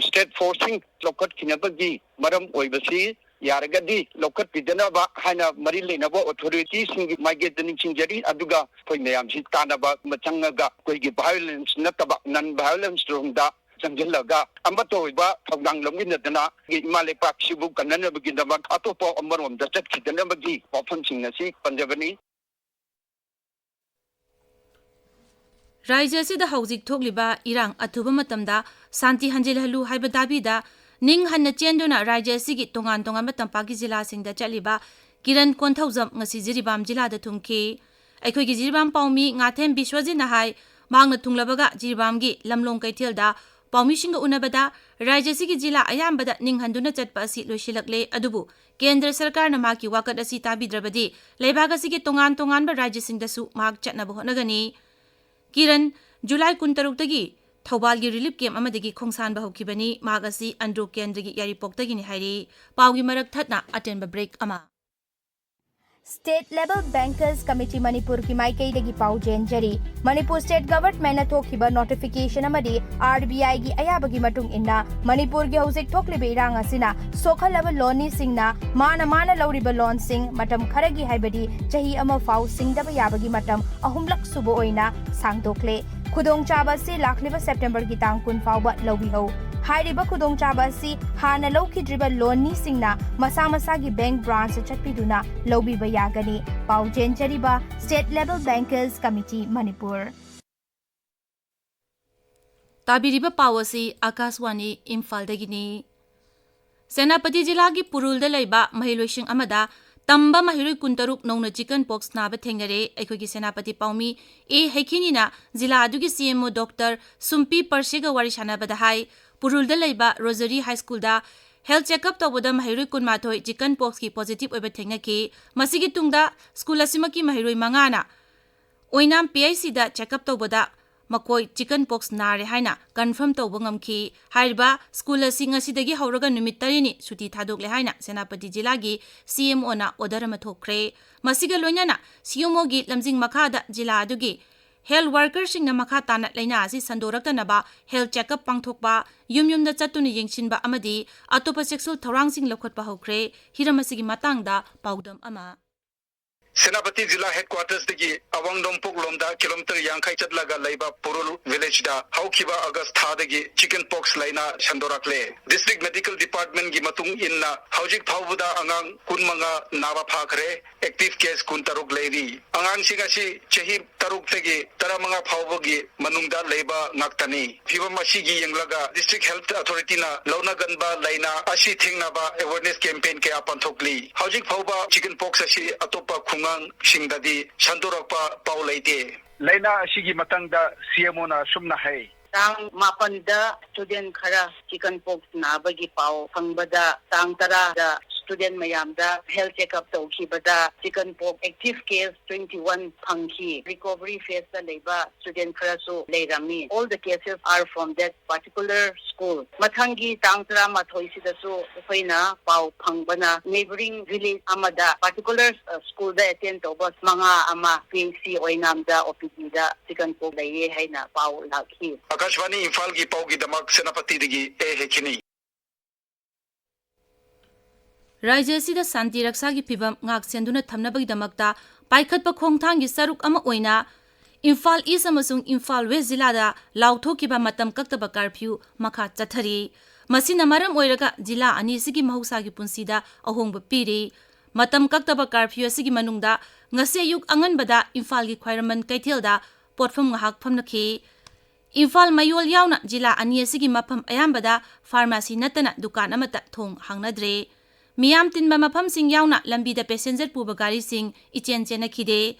ꯁ꯭ꯇꯦꯠ ꯐꯣꯔꯁꯁꯤꯡ ꯂꯧꯈꯠꯈꯤꯅꯕꯒꯤ ꯃꯔꯝ ꯑꯣꯏꯕꯁꯤ ꯌꯥꯔꯒꯗꯤ ꯂꯧꯈꯠꯄꯤꯗꯅꯕ ꯍꯥꯏꯅ ꯃꯔꯤ ꯂꯩꯅꯕ ꯑꯣꯊꯣꯔꯤꯇꯤꯁꯤꯡꯒꯤ ꯃꯥꯏꯀꯩꯗ ꯅꯤꯡꯁꯤꯡꯖꯔꯤ꯫ ꯑꯗꯨꯒ ꯑꯩꯈꯣꯏ ꯃꯌꯥꯝꯁꯤ ꯇꯥꯟꯅꯕ ꯑꯃ ꯆꯪꯉꯒ ꯑꯩꯈꯣꯏꯒꯤ ꯚꯥꯏꯑꯣꯂꯦꯟꯁ ꯅꯠꯇꯕ ꯅꯟ ꯚꯥꯏꯑꯣꯂꯦꯟꯁ ꯔꯣꯝꯗ ꯆꯪꯁꯤꯜꯂꯒ ꯑꯃꯠꯇ ꯑꯣꯏꯕ ꯊꯧꯗꯥꯡ ꯂꯧꯃꯤꯟꯅꯗꯅ ꯏꯃꯥ ꯂꯩꯄꯥꯛꯁꯤꯕꯨ ꯀꯟꯅꯅꯕꯒꯤꯗꯃꯛ ꯑꯇꯣꯞꯄ ꯑꯃꯔꯣꯝꯗ ꯆꯠꯈꯤꯗꯅꯕꯒꯤ ꯋꯥꯐꯝꯁꯤꯡ ꯑꯁꯤ ꯄꯟꯖꯕꯅꯤ꯫ ꯔꯥꯖ꯭ꯌ ꯑꯁꯤꯗ ꯍꯧꯖꯤꯛ ꯊꯣꯛꯂꯤꯕ ꯏꯔꯥꯡ ꯑꯊꯨꯕ ꯃꯇꯝꯗ ꯁꯥꯟꯇꯤ ꯍꯟꯖꯤꯜꯍꯜꯂꯨ ꯍꯥꯏꯕ ꯗꯥꯕꯤꯗ ꯅꯤꯡ ꯍꯟꯅ ꯆꯦꯟꯗꯨꯅ ꯔꯥꯖ꯭ꯌ ꯑꯁꯤꯒꯤ ꯇꯣꯉꯥꯟ ꯇꯣꯉꯥꯟꯕ ꯇꯝꯄꯥꯛꯀꯤ ꯖꯤꯂꯥꯁꯤꯡꯗ ꯆꯠꯂꯤꯕ ꯀꯤꯔꯟ ꯀꯣꯟꯊꯧꯖꯝ ꯉꯁꯤ ꯖꯤꯔꯤꯕꯥꯝ ꯖꯤꯂꯥꯗ ꯊꯨꯡꯈꯤ꯫ ꯑꯩꯈꯣꯏꯒꯤ ꯖꯤꯔꯤꯕꯥꯝ ꯄꯥꯎꯃꯤ ꯉꯥꯊꯦꯝ ꯕꯤꯁ꯭ꯋꯖꯤꯠꯅ ꯍꯥꯏ, ꯃꯍꯥꯛꯅ ꯊꯨꯡꯂꯕꯒ ꯖꯤꯔꯤꯕꯥꯝꯒꯤ ꯂꯝꯂꯣꯡ ꯀꯩꯊꯦꯜꯗ ꯄꯥꯎꯃꯤꯁꯤꯡꯒ ꯎꯅꯕꯗ ꯔꯥꯖ꯭ꯌ ꯑꯁꯤꯒꯤ ꯖꯤꯂꯥ ꯑꯌꯥꯝꯕꯗ ꯅꯤꯡ ꯍꯟꯗꯨꯅ ꯆꯠꯄ ꯑꯁꯤ ꯂꯣꯏꯁꯤꯜꯂꯛꯂꯦ, ꯑꯗꯨꯕꯨ ꯀꯦꯟꯗ꯭ꯔ ꯁꯔꯀꯥꯔꯅ ꯃꯍꯥꯛꯀꯤ ꯋꯥꯀꯠ ꯑꯁꯤ ꯇꯥꯕꯤꯗ꯭ꯔꯕꯗꯤ ꯂꯩꯕꯥꯛ ꯑꯁꯤꯒꯤ ꯇꯣꯉꯥꯟ ꯇꯣꯉꯥꯟꯕ ꯔꯥꯖ꯭ꯌꯁꯤꯡꯗꯁꯨ ꯃꯍꯥꯛ ꯆꯠꯅꯕ ꯍꯣꯠꯅꯒꯅꯤ꯫ ꯀꯤꯔꯟ ꯖꯨꯂꯥꯏ ꯀꯨꯟꯇꯔꯨꯛꯇꯒꯤ ꯊꯧꯕꯥꯜꯒꯤ ꯔꯤꯂꯤꯐ ꯀꯦꯝꯞ ꯑꯃꯗꯒꯤ ꯈꯣꯡꯁꯥꯟꯕ ꯍꯧꯈꯤꯕꯅꯤ꯫ ꯃꯍꯥꯛ ꯑꯁꯤ ꯑꯟꯗ꯭ꯔꯣ ꯀꯦꯟꯗ꯭ꯔꯒꯤ ꯌꯥꯏꯔꯤꯄꯣꯛꯇꯒꯤꯅꯤ ꯍꯥꯏꯔꯤ꯫ ꯄꯥꯎꯒꯤ ꯃꯔꯛ ꯊꯠꯅ ꯑꯇꯦꯟꯕ ꯕ꯭ꯔꯦꯛ ꯑꯃ꯫ State Level Bankers Committee ꯃꯅꯤꯄꯨꯔꯒꯤ ꯃꯥꯏꯀꯩꯗꯒꯤ ꯄꯥꯎ ꯆꯦꯟꯖꯔꯤ꯫ ꯃꯅꯤꯄꯨꯔ ꯁ꯭ꯇꯦꯠ ꯒꯚꯔꯟꯃꯦꯟꯠꯅ ꯊꯣꯛꯈꯤꯕ ꯅꯣꯇꯤꯐꯤꯀꯦꯁꯟ ꯑꯃꯗꯤ ꯑꯥꯔ ꯕꯤ ꯑꯥꯏꯒꯤ ꯑꯌꯥꯕꯒꯤ ꯃꯇꯨꯡ ꯏꯟꯅ ꯃꯅꯤꯄꯨꯔꯒꯤ ꯍꯧꯖꯤꯛ ꯊꯣꯛꯂꯤꯕ ꯏꯔꯥꯡ ꯑꯁꯤꯅ ꯁꯣꯛꯍꯜꯂꯕ ꯂꯣꯟꯃꯤꯁꯤꯡꯅ ꯃꯥꯅ ꯃꯥꯅ ꯂꯧꯔꯤꯕ ꯂꯣꯟꯁꯤꯡ ꯃꯇꯝ ꯈꯔꯒꯤ ꯍꯥꯏꯕꯗꯤ ꯆꯍꯤ ꯑꯃ ꯐꯥꯎ ꯁꯤꯡꯗꯕ ꯌꯥꯕꯒꯤ ꯃꯇꯝ ꯑꯍꯨꯝꯂꯛ ꯁꯨꯕ ꯑꯣꯏꯅ ꯁꯥꯡꯗꯣꯛꯂꯦ꯫ ꯈꯨꯗꯣꯡꯆꯥꯕ ꯑꯁꯤ ꯂꯥꯛꯂꯤꯕ ꯁꯦꯞꯇꯦꯝꯕꯔꯒꯤ ꯇꯥꯡ ꯀꯨꯟ ꯐꯥꯎꯕ ꯂꯧꯕꯤꯍꯧ꯫ ꯍꯥꯏꯔꯤꯕ ꯈꯨꯗꯣꯡꯆꯥꯕ ꯑꯁꯤ ꯍꯥꯟꯅ ꯂꯧꯈꯤꯗ꯭ꯔꯤꯕ ꯂꯣꯟꯅꯤꯁꯤꯡꯅ ꯃꯁꯥ ꯃꯁꯥꯒꯤ ꯕꯦꯡꯛ ꯕ꯭ꯔꯥꯟꯆꯇ ꯆꯠꯄꯤꯗꯨꯅ ꯂꯧꯕꯤꯕ ꯌꯥꯒꯅꯤ꯫ ꯄꯥꯎ ꯆꯦꯟꯖꯔꯤꯕ State Level Bankers Committee, Manipur. ꯇꯥꯕꯤꯔꯤꯕ ꯄꯥꯎ ꯑꯁꯤ ꯑꯥꯀꯥꯁꯋꯥꯅꯤ ꯏꯝꯐꯥꯜꯗꯒꯤꯅꯤ꯫ ꯁꯦꯅꯥꯄꯇꯤ ꯖꯤꯂꯥꯒꯤ ꯄꯨꯔꯨꯜꯗ ꯂꯩꯕ ꯃꯍꯩꯔꯣꯏꯁꯤꯡ ꯑꯃꯗ ꯇꯝꯕ ꯃꯍꯩꯔꯣꯏ ꯀꯨꯟꯇꯔꯨꯛ ꯅꯧꯅ chicken pox ꯅꯥꯕ ꯊꯦꯡꯅꯔꯦ꯫ ꯑꯩꯈꯣꯏꯒꯤ ꯁꯦꯅꯥꯄꯇꯤ ꯄꯥꯎꯃꯤ ꯑꯦ ꯍꯩꯈꯤꯅꯤꯅ ꯖꯤꯂꯥ ꯑꯗꯨꯒꯤ C M O Doctor ꯁꯨꯝꯄꯤ ꯄꯔꯁꯤꯒ ꯋꯥꯔꯤ ꯁꯥꯟꯅꯕꯗ ꯍꯥꯏ, ꯄꯨꯔꯨꯜꯗ ꯂꯩꯕ ꯔꯣꯖꯔꯤ ꯍꯥꯏ ꯁ꯭ꯀꯨꯜꯗ health checkup ꯇꯧꯕꯗ ꯃꯍꯩꯔꯣꯏ ꯀꯨꯟꯃꯥꯊꯣꯏ chicken poxꯀꯤ positive ꯑꯣꯏꯕ ꯊꯦꯡꯅꯈꯤ꯫ ꯃꯁꯤꯒꯤ ꯇꯨꯡꯗ ꯁ꯭ꯀꯨꯜ ꯑꯁꯤꯃꯛꯀꯤ ꯃꯍꯩꯔꯣꯏ ꯃꯉꯥꯅ ꯑꯣꯏꯅꯥꯝ P H Cꯗ checkup ꯇꯧꯕꯗ ꯃꯈꯣꯏ chicken pox ꯅꯥꯔꯦ ꯍꯥꯏꯅ confirm ꯇꯧꯕ ꯉꯝꯈꯤ꯫ ꯍꯥꯏꯔꯤꯕ ꯁ꯭ꯀꯨꯜ ꯑꯁꯤ ꯉꯁꯤꯗꯒꯤ ꯍꯧꯔꯒ ꯅꯨꯃꯤꯠ ꯇꯔꯦꯠꯅꯤ ꯁꯨꯇꯤ ꯊꯥꯗꯣꯛꯂꯦ ꯍꯥꯏꯅ ꯁꯦꯅꯥꯄꯇꯤ ꯖꯤꯂꯥꯒꯤ C M Oꯅ order ꯑꯃ ꯊꯣꯛꯈ꯭ꯔꯦ꯫ ꯃꯁꯤꯒ ꯂꯣꯏꯅꯅ C M Oꯒꯤ ꯂꯝꯖꯤꯡ ꯃꯈꯥꯗ ꯖꯤꯂꯥ ꯑꯗꯨꯒꯤ health workerꯁꯤꯡꯅ ꯃꯈꯥ ꯇꯥꯅ ꯂꯥꯏꯅꯥ ꯑꯁꯤ ꯁꯟꯗꯣꯔꯛꯇꯅꯕ health checkup ꯄꯥꯡꯊꯣꯛꯄ, ꯌꯨꯝ ꯌꯨꯝꯗ ꯆꯠꯇꯨꯅ ꯌꯦꯡꯁꯤꯟꯕ ꯑꯃꯗꯤ ꯑꯇꯣꯞꯄ ꯆꯦꯛꯁꯤꯜ ꯊꯧꯔꯥꯡꯁꯤꯡ ꯂꯧꯈꯠꯄ ꯍꯧꯈ꯭ꯔꯦ꯫ ꯍꯤꯔꯝ ꯑꯁꯤꯒꯤ ꯃꯇꯥꯡꯗ ꯄꯥꯎꯗꯝ ꯑꯃ꯫ ꯁꯦꯅꯥꯄꯇꯤ ꯖꯤꯂꯥ headquartersꯇꯒꯤ ꯑꯋꯥꯡ ꯅꯣꯡꯄꯣꯛ ꯂꯣꯝꯗ kilometre ꯌꯥꯡꯈꯩ ꯆꯠꯂꯒ ꯂꯩꯕ ꯄꯨꯔꯨꯜ villageꯗ ꯍꯧꯈꯤꯕ August ꯊꯥꯗꯒꯤ chicken pox ꯂꯥꯏꯅꯥ ꯁꯟꯗꯣꯔꯛꯂꯦ꯫ District Medical Departmentꯀꯤ ꯃꯇꯨꯡ ꯏꯟꯅ ꯍꯧꯖꯤꯛ ꯐꯥꯎꯕꯗ ꯑꯉꯥꯡ ꯀꯨꯟꯃꯉꯥ ꯅꯥꯕ ꯐꯥꯈ꯭ꯔꯦ꯫ Active case ꯀꯨꯟꯇꯔꯨꯛ ꯂꯩꯔꯤ꯫ ꯑꯉꯥꯡꯁꯤꯡ ꯑꯁꯤ ꯆꯍꯤ ꯇꯔꯨꯛꯇꯒꯤ ꯇꯔꯥꯃꯉꯥ ꯐꯥꯎꯕꯒꯤ ꯃꯅꯨꯡꯗ ꯂꯩꯕ ꯉꯥꯛꯇꯅꯤ꯫ ꯐꯤꯕꯝ ꯑꯁꯤꯒꯤ ꯌꯦꯡꯂꯒ District Health Authorityꯅ ꯂꯧꯅꯒꯟꯕ ꯂꯥꯏꯅꯥ ꯑꯁꯤ ꯊꯤꯡꯅꯕ awareness campaign ꯀꯌꯥ ꯄꯥꯡꯊꯣꯛꯂꯤ꯫ ꯍꯧꯖꯤꯛ ꯐꯥꯎꯕ chicken pox ꯑꯁꯤ ꯑꯇꯣꯞꯄ ꯈꯨꯡꯒꯪꯁꯤꯡꯗꯗꯤ ꯁꯟꯗꯣꯔꯛꯄ ꯄꯥꯎ ꯂꯩꯇꯦ꯫ ꯂꯥꯏꯅꯥ ꯑꯁꯤꯒꯤ ꯃꯇꯥꯡꯗ C M Oꯅ ꯑꯁꯨꯝꯅ ꯍꯥꯏ꯫ ꯇꯥꯡ ꯃꯥꯄꯟꯗ student ꯈꯔ chicken pox ꯅꯥꯕꯒꯤ ꯄꯥꯎ ꯐꯪꯕꯗ, ꯇꯥꯡ ꯇꯔꯥꯗ student ꯃꯌꯥꯝꯗ health checkup ꯇꯧꯈꯤꯕꯗ chicken pox active case twenty one ꯐꯪꯈꯤ꯫ Recovery phaseꯇ ꯂꯩꯕ student ꯈꯔꯁꯨ ꯂꯩꯔꯝꯃꯤ꯫ All the cases are from that particular school꯫ ꯃꯊꯪꯒꯤ ꯇꯥꯡ ꯇꯔꯥꯃꯥꯊꯣꯏꯁꯤꯗꯁꯨ ꯑꯩꯈꯣꯏꯅ ꯄꯥꯎ ꯐꯪꯕꯅ neighbouring village ꯑꯃꯗ particular, ꯑ, ꯁ꯭ꯀꯨꯜꯗ attend ꯇꯧꯕ ꯃꯉꯥ ꯑꯃ P H C ꯑꯣꯏꯅꯥꯝꯗ O P Dꯗ chicken pox ꯂꯩꯌꯦ ꯍꯥꯏꯅ ꯄꯥꯎ ꯂꯥꯛꯈꯤ꯫ ꯑꯥꯀꯥꯁꯕꯥꯅꯤ ꯏꯝꯐꯥꯜꯒꯤ ꯄꯥꯎꯒꯤꯗꯃꯛ ꯁꯦꯅꯥꯄꯇꯤꯗꯒꯤ ꯑꯦ ꯍꯦꯈꯤꯅꯤ꯫ ꯔꯥꯖ꯭ꯌ ꯑꯁꯤꯗ ꯁꯥꯟꯇꯤ ꯔꯛꯁꯥꯒꯤ ꯐꯤꯚꯝ ꯉꯥꯛ ꯁꯦꯟꯗꯨꯅ ꯊꯝꯅꯕꯒꯤꯗꯃꯛꯇ ꯄꯥꯏꯈꯠꯄ ꯈꯣꯡꯊꯥꯡꯒꯤ ꯁꯔꯨꯛ ꯑꯃ ꯑꯣꯏꯅ ꯏꯝꯐꯥꯜ ꯏꯁ ꯑꯃꯁꯨꯡ ꯏꯝꯐꯥꯜ ꯋꯦꯁ ꯖꯤꯂꯥꯗ ꯂꯥꯎꯊꯣꯛꯈꯤꯕ ꯃꯇꯝ ꯀꯛꯇꯕ ꯀꯥꯔꯐ꯭ꯌꯨ ꯃꯈꯥ ꯆꯠꯊꯔꯤ꯫ ꯃꯁꯤꯅ ꯃꯔꯝ ꯑꯣꯏꯔꯒ ꯖꯤꯂꯥ ꯑꯅꯤ ꯑꯁꯤꯒꯤ ꯃꯍꯧꯁꯥꯒꯤ ꯄꯨꯟꯁꯤꯗ ꯑꯍꯣꯡꯕ ꯄꯤꯔꯤ꯫ ꯃꯇꯝ ꯀꯛꯇꯕ ꯀꯥꯔꯐ꯭ꯌꯨ ꯑꯁꯤꯒꯤ ꯃꯅꯨꯡꯗ ꯉꯁꯤ ꯑꯌꯨꯛ ꯑꯉꯟꯕꯗ ꯏꯝꯐꯥꯜꯒꯤ ꯈ꯭ꯋꯥꯏꯔꯝꯕꯟ ꯀꯩꯊꯦꯜꯗ ꯄꯣꯠꯐꯝ ꯉꯥꯏꯍꯥꯛ ꯐꯝꯅꯈꯤ꯫ ꯏꯝꯐꯥꯜ ꯃꯌꯣꯜ ꯌꯥꯎꯅ ꯖꯤꯂꯥ ꯑꯅꯤ ꯑꯁꯤꯒꯤ ꯃꯐꯝ ꯑꯌꯥꯝꯕꯗ ꯐꯥꯔꯃꯥꯁꯤ ꯅꯠꯇꯅ ꯗꯨꯀꯥꯟ ꯑꯃꯠꯇ ꯊꯣꯡ ꯍꯥꯡꯅꯗ꯭ꯔꯦ꯫ ꯃꯤꯌꯥꯝ ꯇꯤꯟꯕ ꯃꯐꯝꯁꯤꯡ ꯌꯥꯎꯅ ꯂꯝꯕꯤꯗ ꯄꯦꯁꯦꯟꯖꯔ ꯄꯨꯕ ꯒꯥꯔꯤꯁꯤꯡ ꯏꯆꯦꯟ ꯆꯦꯟꯅꯈꯤꯗꯦ꯫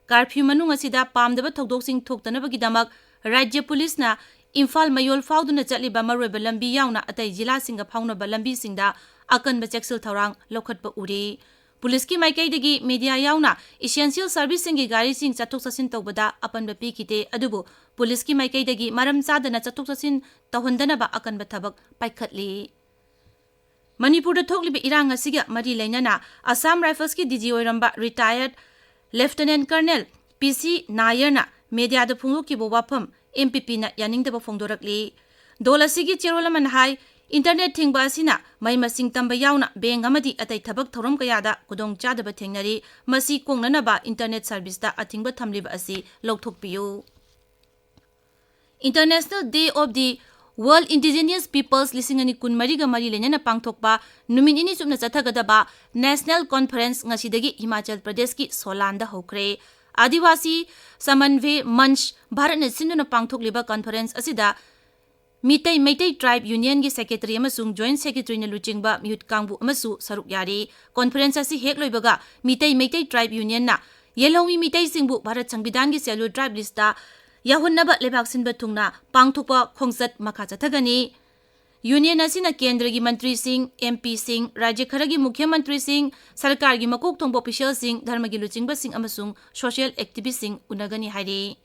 ꯀꯥꯔꯐ꯭ꯌꯨ ꯃꯅꯨꯡ ꯑꯁꯤꯗ ꯄꯥꯝꯗꯕ ꯊꯧꯗꯣꯛꯁꯤꯡ ꯊꯣꯛꯇꯅꯕꯒꯤꯗꯃꯛ ꯔꯥꯖ꯭ꯌ ꯄꯨꯂꯤꯁꯅ ꯏꯝꯐꯥꯜ ꯃꯌꯣꯜ ꯐꯥꯎꯗꯨꯅ ꯆꯠꯂꯤꯕ ꯃꯔꯨꯑꯣꯏꯕ ꯂꯝꯕꯤ ꯌꯥꯎꯅ ꯑꯇꯩ ꯖꯤꯂꯥꯁꯤꯡꯒ ꯐꯥꯎꯅꯕ ꯂꯝꯕꯤꯁꯤꯡꯗ ꯑꯀꯟꯕ ꯆꯦꯛꯁꯤꯜ ꯊꯧꯔꯥꯡ ꯂꯧꯈꯠꯄ ꯎꯔꯤ꯫ ꯄꯨꯂꯤꯁꯀꯤ ꯃꯥꯏꯀꯩꯗꯒꯤ ꯃꯤꯗꯤꯌꯥ ꯌꯥꯎꯅ ꯏꯁꯦꯟꯁꯤꯌꯦꯜ ꯁꯔꯚꯤꯁꯁꯤꯡꯒꯤ ꯒꯥꯔꯤꯁꯤꯡ ꯆꯠꯊꯣꯛ ꯆꯠꯁꯤꯟ ꯇꯧꯕꯗ ꯑꯄꯟꯕ ꯄꯤꯈꯤꯗꯦ, ꯑꯗꯨꯕꯨ ꯄꯨꯂꯤꯁꯀꯤ ꯃꯥꯏꯀꯩꯗꯒꯤ ꯃꯔꯝ ꯆꯥꯗꯅ ꯆꯠꯊꯣꯛ ꯆꯠꯁꯤꯟ ꯇꯧꯍꯟꯗꯅꯕ ꯑꯀꯟꯕ ꯊꯕꯛ ꯄꯥꯏꯈꯠꯂꯤ꯫ ꯃꯅꯤꯄꯨꯔꯗ ꯊꯣꯛꯂꯤꯕ ꯏꯔꯥꯡ ꯑꯁꯤꯒ ꯃꯔꯤ ꯂꯩꯅꯅ ꯑꯁꯥꯝ ꯔꯥꯏꯐꯜꯁꯀꯤ ꯗꯤ ꯖꯤ ꯑꯣꯏꯔꯝꯕ ꯔꯤꯇꯥꯌꯔꯗ ꯂꯦꯐꯇꯤꯅꯦꯟꯠ ꯀꯔꯅꯦꯜ ꯄꯤ ꯁꯤ ꯅꯥꯌꯔꯅ ꯃꯦꯗꯤꯌꯥꯗ ꯐꯣꯡꯗꯣꯛꯈꯤꯕ ꯋꯥꯐꯝ ꯑꯦꯝ ꯄꯤ ꯄꯤꯅ ꯌꯥꯅꯤꯡꯗꯕ ꯐꯣꯡꯗꯣꯔꯛꯂꯤ꯫ ꯗꯣꯜ ꯑꯁꯤꯒꯤ ꯆꯦꯔꯣꯜ ꯑꯃꯅ ꯍꯥꯏ, ꯏꯟꯇꯔꯅꯦꯠ ꯊꯤꯡꯕ ꯑꯁꯤꯅ ꯃꯍꯩ ꯃꯁꯤꯡ ꯇꯝꯕ ꯌꯥꯎꯅ ꯕꯦꯡꯛ ꯑꯃꯗꯤ ꯑꯇꯩ ꯊꯕꯛ ꯊꯧꯔꯝ ꯀꯌꯥꯗ ꯈꯨꯗꯣꯡꯆꯥꯗꯕ ꯊꯦꯡꯅꯔꯤ꯫ ꯃꯁꯤ ꯀꯣꯡꯅꯅꯕ ꯏꯟꯇꯔꯅꯦꯠ ꯁꯔꯚꯤꯁꯇ ꯑꯊꯤꯡꯕ ꯊꯝꯂꯤꯕ ꯑꯁꯤ ꯂꯧꯊꯣꯛꯄꯤꯌꯨ꯫ International Day of the World Indigenous Peoples ꯂꯤꯁꯤꯡ ꯑꯅꯤ ꯀꯨꯟꯃꯔꯤꯒ ꯃꯔꯤ ꯂꯩꯅꯅ ꯄꯥꯡꯊꯣꯛꯄ ꯅꯨꯃꯤꯠ ꯅꯤꯅꯤ ꯆꯨꯞꯅ ꯆꯠꯊꯒꯗꯕ ꯅꯦꯁꯅꯦꯜ ꯀꯣꯟꯐꯔꯦꯟꯁ ꯉꯁꯤꯗꯒꯤ ꯍꯤꯃꯥꯆꯜ ꯄ꯭ꯔꯗꯦꯁꯀꯤ ꯁꯣꯂꯥꯟꯗ ꯍꯧꯈ꯭ꯔꯦ꯫ ꯑꯥꯗꯤꯋꯥꯁꯤ ꯁꯃꯟꯚꯦ ꯃꯟꯆ ꯚꯥꯔꯠꯅ ꯁꯤꯟꯗꯨꯅ ꯄꯥꯡꯊꯣꯛꯂꯤꯕ ꯀꯣꯟꯐꯔꯦꯟꯁ ꯑꯁꯤꯗ ꯃꯤꯇꯩ ꯃꯩꯇꯩ ꯇ꯭ꯔꯥꯏꯕ ꯌꯨꯅꯤꯌꯟꯒꯤ ꯁꯦꯀ꯭ꯔꯦꯇꯔꯤ ꯑꯃꯁꯨꯡ ꯖꯣꯏꯟꯠ ꯁꯦꯀ꯭ꯔꯦꯇꯔꯤꯅ ꯂꯨꯆꯤꯡꯕ ꯃꯤꯍꯨꯠ ꯀꯥꯡꯕꯨ ꯑꯃꯁꯨ ꯁꯔꯨꯛ ꯌꯥꯔꯤ꯫ ꯀꯣꯟꯐꯔꯦꯟꯁ ꯑꯁꯤ ꯍꯦꯛ ꯂꯣꯏꯕꯒ ꯃꯤꯇꯩ ꯃꯩꯇꯩ ꯇ꯭ꯔꯥꯏꯕ ꯌꯨꯅꯤꯌꯟꯅ ꯌꯦꯜꯍꯧꯃꯤ ꯃꯤꯇꯩꯁꯤꯡꯕꯨ ꯚꯥꯔꯠ ꯁꯪꯕꯤꯙꯥꯟꯒꯤ ꯁꯦꯂꯨꯜ ꯇ꯭ꯔꯥꯏꯕ ꯂꯤꯁꯇ ꯌꯥꯎꯍꯟꯅꯕ ꯂꯩꯕꯥꯛ ꯁꯤꯟꯕ ꯊꯨꯡꯅ ꯄꯥꯡꯊꯣꯛꯄ ꯈꯣꯡꯆꯠ ꯃꯈꯥ ꯆꯠꯊꯒꯅꯤ꯫ ꯌꯨꯅꯤꯌꯟ ꯑꯁꯤꯅ ꯀꯦꯟꯗ꯭ꯔꯒꯤ ꯃꯟꯇ꯭ꯔꯤꯁꯤꯡ, ꯑꯦꯝ ꯄꯤꯁꯤꯡ, ꯔꯥꯖ꯭ꯌ ꯈꯔꯒꯤ ꯃꯨꯈ꯭ꯌ ꯃꯟꯇ꯭ꯔꯤꯁꯤꯡ, ꯁꯔꯀꯥꯔꯒꯤ ꯃꯀꯣꯛ ꯊꯣꯡꯕ ꯑꯣꯐꯤꯁꯤꯌꯦꯜꯁꯤꯡ, ꯙꯔꯃꯒꯤ ꯂꯨꯆꯤꯡꯕꯁꯤꯡ ꯑꯃꯁꯨꯡ ꯁꯣꯁꯤꯌꯦꯜ ꯑꯦꯛꯇꯤꯚꯤꯁ꯭ꯠꯁꯤꯡ ꯎꯅꯒꯅꯤ ꯍꯥꯏꯔꯤ꯫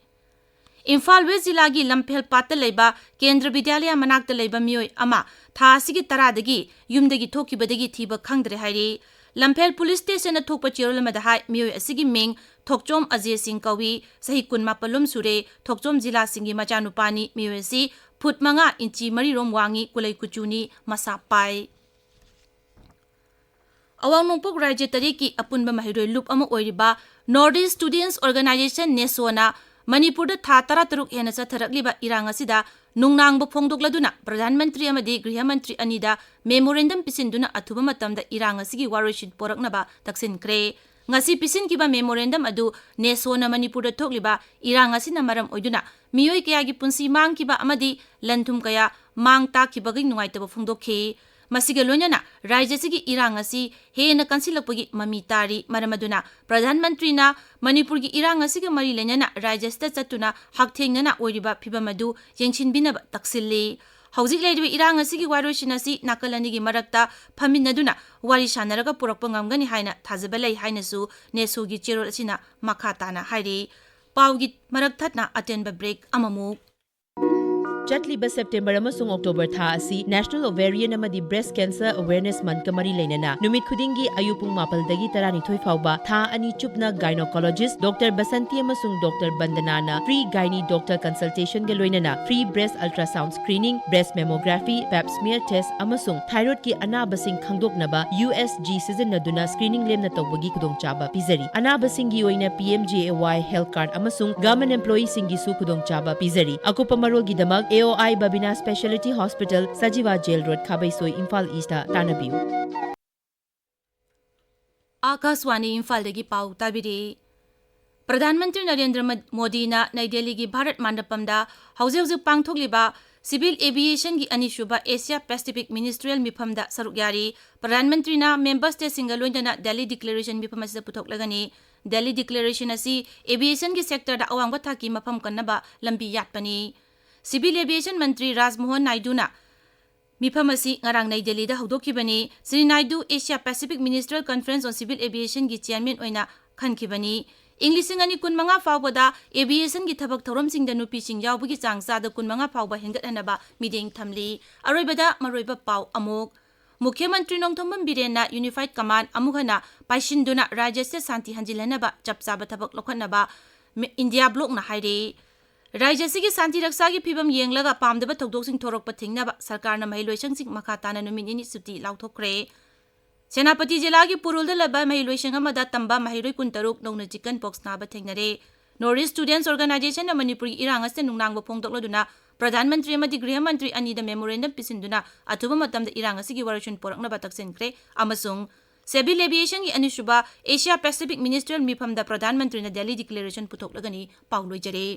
ꯏꯝꯐꯥꯜ ꯋꯦꯁ ꯖꯤꯂꯥꯒꯤ ꯂꯝꯐꯦꯜ ꯄꯥꯠꯇ ꯂꯩꯕ ꯀꯦꯟꯗ꯭ꯔ ꯕꯤꯗ꯭ꯌꯥꯂꯌꯥ ꯃꯅꯥꯛꯇ ꯂꯩꯕ ꯃꯤꯑꯣꯏ ꯑꯃ ꯊꯥ ꯑꯁꯤꯒꯤ ꯇꯔꯥꯗꯒꯤ ꯌꯨꯝꯗꯒꯤ ꯊꯣꯛꯈꯤꯕꯗꯒꯤ ꯊꯤꯕ ꯈꯪꯗ꯭ꯔꯦ ꯍꯥꯏꯔꯤ꯫ ꯂꯝꯐꯦꯜ ꯄꯨꯂꯤꯁ ꯁ꯭ꯇꯦꯁꯟꯅ ꯊꯣꯛꯄ ꯆꯦꯔꯣꯜ ꯑꯃꯗ ꯍꯥꯏ, ꯃꯤꯑꯣꯏ ꯑꯁꯤꯒꯤ ꯃꯤꯡ ꯊꯣꯛꯆꯣꯝ ꯑꯖꯦ ꯁꯤꯡ ꯀꯧꯏ, ꯆꯍꯤ ꯀꯨꯟꯃꯥꯄꯜ ꯂꯣꯝ ꯁꯨꯔꯦ, ꯊꯣꯛꯆꯣꯝ ꯖꯤꯂꯥꯁꯤꯡꯒꯤ ꯃꯆꯥꯅꯨꯄꯥꯅꯤ꯫ ꯃꯤꯑꯣꯏ ꯑꯁꯤ ꯐꯨꯠ ꯃꯉꯥ ꯏꯟꯆꯤ ꯃꯔꯤ ꯔꯣꯝ ꯋꯥꯡꯏ, ꯀꯨꯂꯩ ꯀꯨꯆꯨꯅꯤ, ꯃꯁꯥ ꯄꯥꯏ꯫ ꯑꯋꯥꯡ ꯅꯣꯡꯄꯣꯛ ꯔꯥꯖ꯭ꯌ ꯇꯔꯦꯠꯀꯤ ꯑꯄꯨꯟꯕ ꯃꯍꯩꯔꯣꯏ ꯂꯨꯞ ꯑꯃ ꯑꯣꯏꯔꯤꯕ North East Students Organisation, ꯅꯦꯁꯣꯅ ꯃꯅꯤꯄꯨꯔꯗ ꯊꯥ ꯇꯔꯥꯇꯔꯨꯛ ꯍꯦꯟꯅ ꯆꯠꯊꯔꯛꯂꯤꯕ ꯏꯔꯥꯡ ꯑꯁꯤꯗ ꯅꯨꯡꯅꯥꯡꯕ ꯐꯣꯡꯗꯣꯛꯂꯗꯨꯅ ꯄ꯭ꯔꯙꯥꯟ ꯃꯟꯇ꯭ꯔꯤ ꯑꯃꯗꯤ ꯒ꯭ꯔꯤꯍ ꯃꯟꯇ꯭ꯔꯤ ꯑꯅꯤꯗ memorandum ꯄꯤꯁꯤꯟꯗꯨꯅ ꯑꯊꯨꯕ ꯃꯇꯝꯗ ꯏꯔꯥꯡ ꯑꯁꯤꯒꯤ ꯋꯥꯔꯣꯏꯁꯤꯟ ꯄꯣꯔꯛꯅꯕ ꯇꯛꯁꯤꯟꯈ꯭ꯔꯦ꯫ ꯉꯁꯤ ꯄꯤꯁꯤꯟꯈꯤꯕ memorandum ꯑꯗꯨ NESOꯅ ꯃꯅꯤꯄꯨꯔꯗ ꯊꯣꯛꯂꯤꯕ ꯏꯔꯥꯡ ꯑꯁꯤꯅ ꯃꯔꯝ ꯑꯣꯏꯗꯨꯅ ꯃꯤꯑꯣꯏ ꯀꯌꯥꯒꯤ ꯄꯨꯟꯁꯤ ꯃꯥꯡꯈꯤꯕ ꯑꯃꯗꯤ ꯂꯟ ꯊꯨꯝ ꯀꯌꯥ ꯃꯥꯡ ꯇꯥꯛꯈꯤꯕꯒꯤ ꯅꯨꯡꯉꯥꯏꯇꯕ ꯐꯣꯡꯗꯣꯛꯈꯤ꯫ ꯃꯁꯤꯒ ꯂꯣꯏꯅꯅ ꯔꯥꯖ꯭ꯌ ꯑꯁꯤꯒꯤ ꯏꯔꯥꯡ ꯑꯁꯤ ꯍꯦꯟꯅ ꯀꯟꯁꯤꯜꯂꯛꯄꯒꯤ ꯃꯃꯤ ꯇꯥꯔꯤ꯫ ꯃꯔꯝ ꯑꯗꯨꯅ ꯄ꯭ꯔꯙꯥꯟ ꯃꯟꯇ꯭ꯔꯤꯅ ꯃꯅꯤꯄꯨꯔꯒꯤ ꯏꯔꯥꯡ ꯑꯁꯤꯒ ꯃꯔꯤ ꯂꯩꯅꯅ ꯔꯥꯖ꯭ꯌ ꯑꯁꯤꯗ ꯆꯠꯇꯨꯅ ꯍꯛꯊꯦꯡꯅꯅ ꯑꯣꯏꯔꯤꯕ ꯐꯤꯚꯝ ꯑꯗꯨ ꯌꯦꯡꯁꯤꯟꯕꯤꯅꯕ ꯇꯛꯁꯤꯜꯂꯤ꯫ ꯍꯧꯖꯤꯛ ꯂꯩꯔꯤꯕ ꯏꯔꯥꯡ ꯑꯁꯤꯒꯤ ꯋꯥꯔꯣꯏꯁꯤꯟ ꯑꯁꯤ ꯅꯥꯀꯜ ꯑꯅꯤꯒꯤ ꯃꯔꯛꯇ ꯐꯝꯃꯤꯟꯅꯗꯨꯅ ꯋꯥꯔꯤ ꯁꯥꯟꯅꯔꯒ ꯄꯨꯔꯛꯄ ꯉꯝꯒꯅꯤ ꯍꯥꯏꯅ ꯊꯥꯖꯕ ꯂꯩ ꯍꯥꯏꯅꯁꯨ NESOꯒꯤ ꯆꯦꯔꯣꯜ ꯑꯁꯤꯅ ꯃꯈꯥ ꯇꯥꯅ ꯍꯥꯏꯔꯤ꯫ ꯄꯥꯎꯒꯤ ꯃꯔꯛ ꯊꯠꯅ ꯑꯇꯦꯟꯕ break ꯑꯃꯃꯨꯛ꯫ ꯆꯠꯂꯤꯕ September ꯑꯃꯁꯨꯡ October ꯊꯥ ꯑꯁꯤ National Ovarian ꯑꯃꯗꯤ Breast Cancer Awareness Monthꯀ ꯃꯔꯤ ꯂꯩꯅꯅ ꯅꯨꯃꯤꯠ ꯈꯨꯗꯤꯡꯒꯤ ꯑꯌꯨꯛ ꯄꯨꯡ ꯃꯥꯄꯜꯗꯒꯤ ꯇꯔꯥꯅꯤꯊꯣꯏ ꯐꯥꯎꯕ ꯊꯥ ꯑꯅꯤ ꯆꯨꯞꯅ gynecologist Doctor ꯕꯁꯟꯇꯤ ꯑꯃꯁꯨꯡ Doctor ꯕꯟꯗꯅꯥꯅ free gynae doctor consultationꯒ ꯂꯣꯏꯅꯅ free breast ultrasound screening, breast mammography, pap smear test ꯑꯃꯁꯨꯡ thyroidꯀꯤ ꯑꯅꯥꯕꯁꯤꯡ ꯈꯪꯗꯣꯛꯅꯕ USG ꯁꯤꯖꯤꯟꯅꯗꯨꯅ screening ꯂꯦꯝꯅ ꯇꯧꯕꯒꯤ ꯈꯨꯗꯣꯡꯆꯥꯕ ꯄꯤꯖꯔꯤ꯫ ꯑꯅꯥꯕꯁꯤꯡꯒꯤ ꯑꯣꯏꯅ PMJAY health card ꯑꯃꯁꯨꯡ government employeeꯁꯤꯡꯒꯤꯁꯨ ꯈꯨꯗꯣꯡꯆꯥꯕ ꯄꯤꯖꯔꯤ꯫ ꯑꯀꯨꯞꯄ ꯃꯔꯣꯜꯒꯤꯗꯃꯛ AOI Babina Speciality Hospital, Sajiwa Jail Road, ꯈꯥꯕꯩꯁꯣꯏ, Imphal Eastꯇ ꯇꯥꯟꯅꯕꯤꯌꯨ꯫ ꯑꯥꯀꯥꯁꯋꯥꯅꯤ ꯏꯝꯐꯥꯜꯗꯒꯤ ꯄꯥꯎ ꯇꯥꯕꯤꯔꯤ꯫ ꯄ꯭ꯔꯙꯥꯟ ꯃꯟꯇ꯭ꯔꯤ ꯅꯔꯦꯟꯗ꯭ꯔ ꯃ-, ꯃꯣꯗꯤꯅ ꯅꯩ ꯗꯦꯜꯂꯤꯒꯤ ꯚꯥꯔꯠ ꯃꯟꯗꯄꯝꯗ ꯍꯧꯖꯤꯛ ꯍꯧꯖꯤꯛ ꯄꯥꯡꯊꯣꯛꯂꯤꯕ Civil Aviationꯒꯤ ꯑꯅꯤꯁꯨꯕ Asia Pacific Ministerial ꯃꯤꯐꯝꯗ ꯁꯔꯨꯛ ꯌꯥꯔꯤ꯫ ꯄ꯭ꯔꯙꯥꯟ ꯃꯟꯇ꯭ꯔꯤꯅ member stateꯁꯤꯡꯒ ꯂꯣꯏꯅꯅ Delhi Declaration ꯃꯤꯐꯝ ꯑꯁꯤꯗ ꯄꯨꯊꯣꯛꯂꯒꯅꯤ꯫ Delhi Declaration ꯑꯁꯤ aviationꯒꯤ sectorꯗ ꯑꯋꯥꯡꯕ ꯊꯥꯛꯀꯤ ꯃꯐꯝ ꯀꯟꯅꯕ ꯂꯝꯕꯤ ꯌꯥꯠꯄꯅꯤ꯫ Civil Aviation ꯃꯟꯇ꯭ꯔꯤ ꯔꯥꯖꯃꯣꯍꯟ ꯅꯥꯏꯗꯨꯅ ꯃꯤꯐꯝ ꯑꯁꯤ ꯉꯔꯥꯡ ꯅꯩ ꯗꯦꯜꯂꯤꯗ ꯍꯧꯗꯣꯛꯈꯤꯕꯅꯤ꯫ Shri Naidu Asia Pacific Ministerial Conference on Civil Aviationꯒꯤ chairman ꯑꯣꯏꯅ ꯈꯟꯈꯤꯕꯅꯤ꯫ ꯏꯪ ꯂꯤꯁꯤꯡ ꯑꯅꯤ ꯀꯨꯟꯃꯉꯥ ꯐꯥꯎꯕꯗ aviationꯒꯤ ꯊꯕꯛ ꯊꯧꯔꯝꯁꯤꯡꯗ ꯅꯨꯄꯤꯁꯤꯡ ꯌꯥꯎꯕꯒꯤ ꯆꯥꯡ ꯆꯥꯗ ꯀꯨꯟꯃꯉꯥ ꯐꯥꯎꯕ ꯍꯦꯟꯒꯠꯍꯟꯅꯕ ꯃꯤꯠꯌꯦꯡ ꯊꯝꯂꯤ꯫ ꯑꯔꯣꯏꯕꯗ ꯃꯔꯨꯑꯣꯏꯕ ꯄꯥꯎ ꯑꯃꯨꯛ꯫ ꯃꯨꯈ꯭ꯌ ꯃꯟꯇ꯭ꯔꯤ ꯅꯣꯡꯊꯣꯝꯕꯝ ꯕꯤꯔꯦꯟꯅ Unified Command ꯑꯃꯨꯛ ꯍꯟꯅ ꯄꯥꯏꯁꯤꯟꯗꯨꯅ ꯔꯥꯖ꯭ꯌ ꯑꯁꯤꯗ ꯁꯥꯟꯇꯤ ꯍꯟꯖꯤꯜꯍꯟꯅꯕ ꯆꯞ ꯆꯥꯕ ꯊꯕꯛ ꯂꯧꯈꯠꯅꯕ ꯃꯤ-, ꯏꯟꯗꯤꯌꯥ ꯕ꯭ꯂꯣꯛꯅ ꯍꯥꯏꯔꯤ꯫ ꯔꯥꯖ꯭ꯌ ꯑꯁꯤꯒꯤ ꯁꯥꯟꯇꯤ ꯔꯛꯁꯥꯒꯤ ꯐꯤꯚꯝ ꯌꯦꯡꯂꯒ ꯄꯥꯝꯗꯕ ꯊꯧꯗꯣꯛꯁꯤꯡ ꯊꯣꯔꯛꯄ ꯊꯤꯡꯅꯕ ꯁꯔꯀꯥꯔꯅ ꯃꯍꯩꯂꯣꯏꯁꯪꯁꯤꯡ ꯃꯈꯥ ꯇꯥꯅ ꯅꯨꯃꯤꯠ ꯅꯤꯅꯤ ꯁꯨꯇꯤ ꯂꯥꯎꯊꯣꯛꯈ꯭ꯔꯦ꯫ ꯁꯦꯅꯥꯄꯇꯤ ꯖꯤꯂꯥꯒꯤ ꯄꯨꯔꯨꯜꯗ ꯂꯩꯕ ꯃꯍꯩꯂꯣꯏꯁꯪ ꯑꯃꯗ ꯇꯝꯕ ꯃꯍꯩꯔꯣꯏ ꯀꯨꯟꯇꯔꯨꯛ ꯅꯧꯅ chicken pox ꯅꯥꯕ ꯊꯦꯡꯅꯔꯦ꯫ North East Students Organization ꯅ ꯃꯅꯤꯄꯨꯔꯒꯤ ꯏꯔꯥꯡ ꯑꯁꯤꯗ ꯅꯨꯡꯅꯥꯡꯕ ꯐꯣꯡꯗꯣꯛꯂꯗꯨꯅ ꯄ꯭ꯔꯙꯥꯟ ꯃꯟꯇ꯭ꯔꯤ ꯑꯃꯗꯤ ꯒ꯭ꯔꯤꯍ ꯃꯟꯇ꯭ꯔꯤ ꯑꯅꯤꯗ memorandum ꯄꯤꯁꯤꯟꯗꯨꯅ ꯑꯊꯨꯕ ꯃꯇꯝꯗ ꯏꯔꯥꯡ ꯑꯁꯤꯒꯤ ꯋꯥꯔꯣꯏꯁꯤꯟ ꯄꯣꯔꯛꯅꯕ ꯇꯛꯁꯤꯟꯈ꯭ꯔꯦ ꯑꯃꯁꯨꯡ Civil Aviation ꯒꯤ ꯑꯅꯤꯁꯨꯕ Asia Pacific Ministerial ꯃꯤꯐꯝꯗ ꯄ꯭ꯔꯙꯥꯟ ꯃꯟꯇ꯭ꯔꯤꯅ Delhi declaration ꯄꯨꯊꯣꯛꯂꯒꯅꯤ꯫ ꯄꯥꯎ ꯂꯣꯏꯖꯔꯦ꯫